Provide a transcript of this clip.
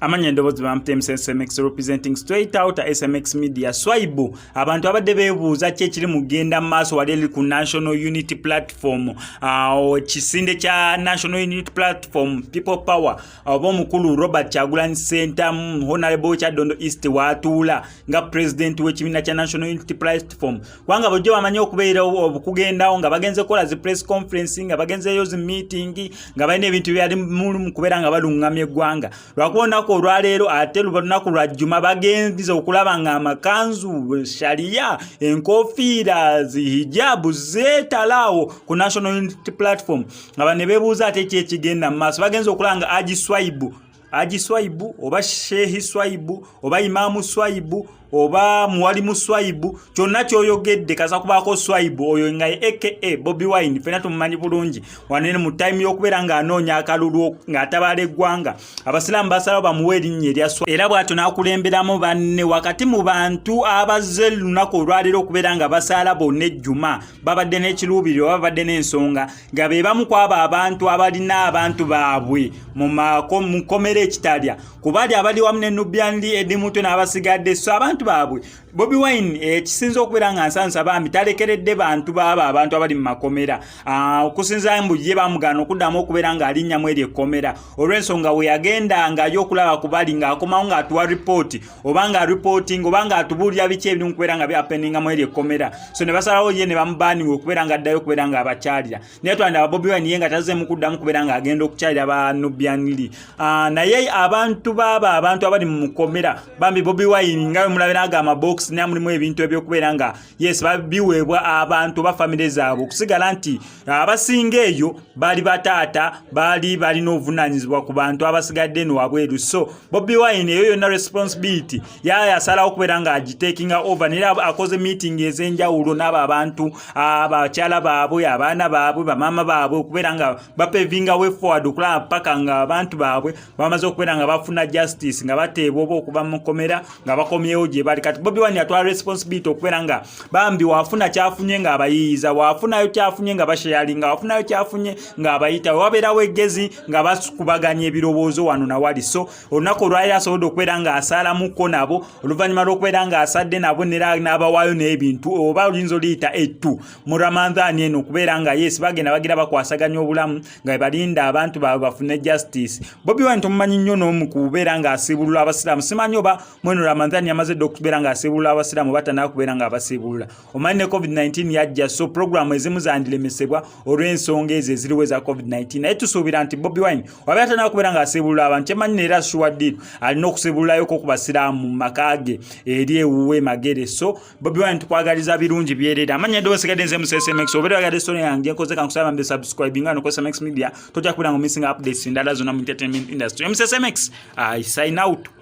Amanya endoboozi bampita MSMX, representing straight out SMX Media. Swaibu, abantu abadde beebuuza ki ekiri mu genda mu maaso wali eri ku National Unity Platform, ekisinde kya National Unity Platform, People Power, oba omukulu Robert Kyagulanyi Ssentamu, Honorable Kyaddondo East, waatuula nga president w'ekibiina kya National Unity Platform, kubanga bulijjo bamanyi okubeera okugendawo nga bagenze kukola zi press conference, nga bagenzeeyo zi meeting, nga balina ebintu byali mu kubeera nga baluŋŋamya eggwanga. Lwakuba olunaku olwaleero, ate luba lunaku lwa jjuma, bagenze okulaba nga amakanzu, shaliya, enkofiira, zihijabu zeetalaawo ku National Unity Platform, nga bane beebuuza ate ki ekigenda mu maaso. Bagenze okulaba nga Haji Swaibu, Haji Swaibu oba Shehi Swaibu oba Imaamu Swaibu oba Muwalimu Swaibu, kyonna kyoyogedde kasa kubaako Swaibu oyo nga ye aka Bobi Wine, fena tumumanyi bulungi wanene mu time y'okubeera ng'anoonya akalulu ng'atabaala eggwanga. Abasiraamu basalawo bamuwa erinnya erya Swa, era bw'atyo n'akulemberamu banne wakati mu bantu abazze lunaku olwaleero okubeera nga basaala bonna ejjuma. Babadde n'ekiruubiriro oba babadde n'ensonga nga be bamu ku abo abantu abalina abantu baabwe mu nkomera ekitalya ku bali abali wamu ne Nubian Li, Eddie Mutwe n'abasigadde. So abantu baabwe Bobi Wine, ekisinza okubeera nga nsansa, bambi talekeredde bantu baabo, abantu abali mu makomera. Okusinza mbu ye bamugaana okuddamu okubeera ng'alinnyamu eri ekkomera olw'ensonga we yagendangayo okulaba ku bali, ng'akomawo ng'atuwa ripooti oba ng'aripooting oba ng'atubuulira biki ebiri mu kubeera nga bihappeningamu eri ekkomera. So ne basalawo ye ne bamubaninga okubeera ng'addayo okubeera ng'abakyalira. Naye twandaba Bobi Wine ye nga tazzeemu kuddamu kubeera ng'agenda okukyalira ba Nubian Li. Naye abantu baabo, abantu abali mu mukomera, bambi Bobi Wine nga bwe mulabira ago amabokisi, naye mulimu ebintu ebyokubeera nga yes, biweebwa abantu oba famire zaabwe, okusigala nti abasinga eyo baali bataata, baali balina obuvunaanyizibwa ku bantu abasigadde eno wabweru. So Bobi Wine eyo yonna responsibility yaya yasalawo okubeera ng'agitakinga over, naye akoze meeting ez'enjawulo n'abo abantu, abakyala baabwe, abaana baabwe, bamaama baabwe, okubeera nga bapavinga way forward okulaba paka nga abantu baabwe bamaze okubeera nga bafuna justice, nga bateebwa oba okuva mu kkomera nga bakomyewo gye bali. Kati Bobi Wine atwala responsibility okubeera nga bambi waafuna kyafunye ng'abayiyiza, waafunayo kyafunye nga basharinga, wafunayo kyafunye ng'abayita, wabeerawo eggezi nga bakubaganya ebirowoozo wano nawali. So olunaku olwaleero asobodde okubeera ng'asaalamuko nabo, oluvannyuma lw'okubeera ng'asadde nabo nera n'abawaayo n'ebintu oba oluyinza oliyita ettu mu Ramadhan eno, okubeera nga yes, bagenda bagira bakwasaganya obulamu nga bwe balinda abantu baabwe bafune justice. Bobi Wine tomumanyi nnyo n'omu kubeera ng'asiibulula abasiraamu. Simanyi oba mweno Ramadhan yamaze dde okubeera ng'asiibulula abasiraamu oba tanaba kubeera ng'abasiibulula. Omanyi ne COVID-19 yajja, so programu ezimu zandiremesebwa olw'ensonga ezo eziriwo eza COVID-19. Naye tusuubira nti Bobi Wine wabeera tanaba kubeera ng'asiibulula abantu, kyemanyi neera sure deal alina okusiibululayo ku basiraamu mu maka ge eri ewuwe Magere. So Bobi Wine, tukwagaliza birungi byerere. Amanya eddoboozi sigadde nze MSMX. Obeera oyagadde story yange nkoze, kankusaba mbe subscribing nga nokosa MX Media, tojja kubeera nga missing updates endala zonna mu entertainment industry. MSMX, I sign out.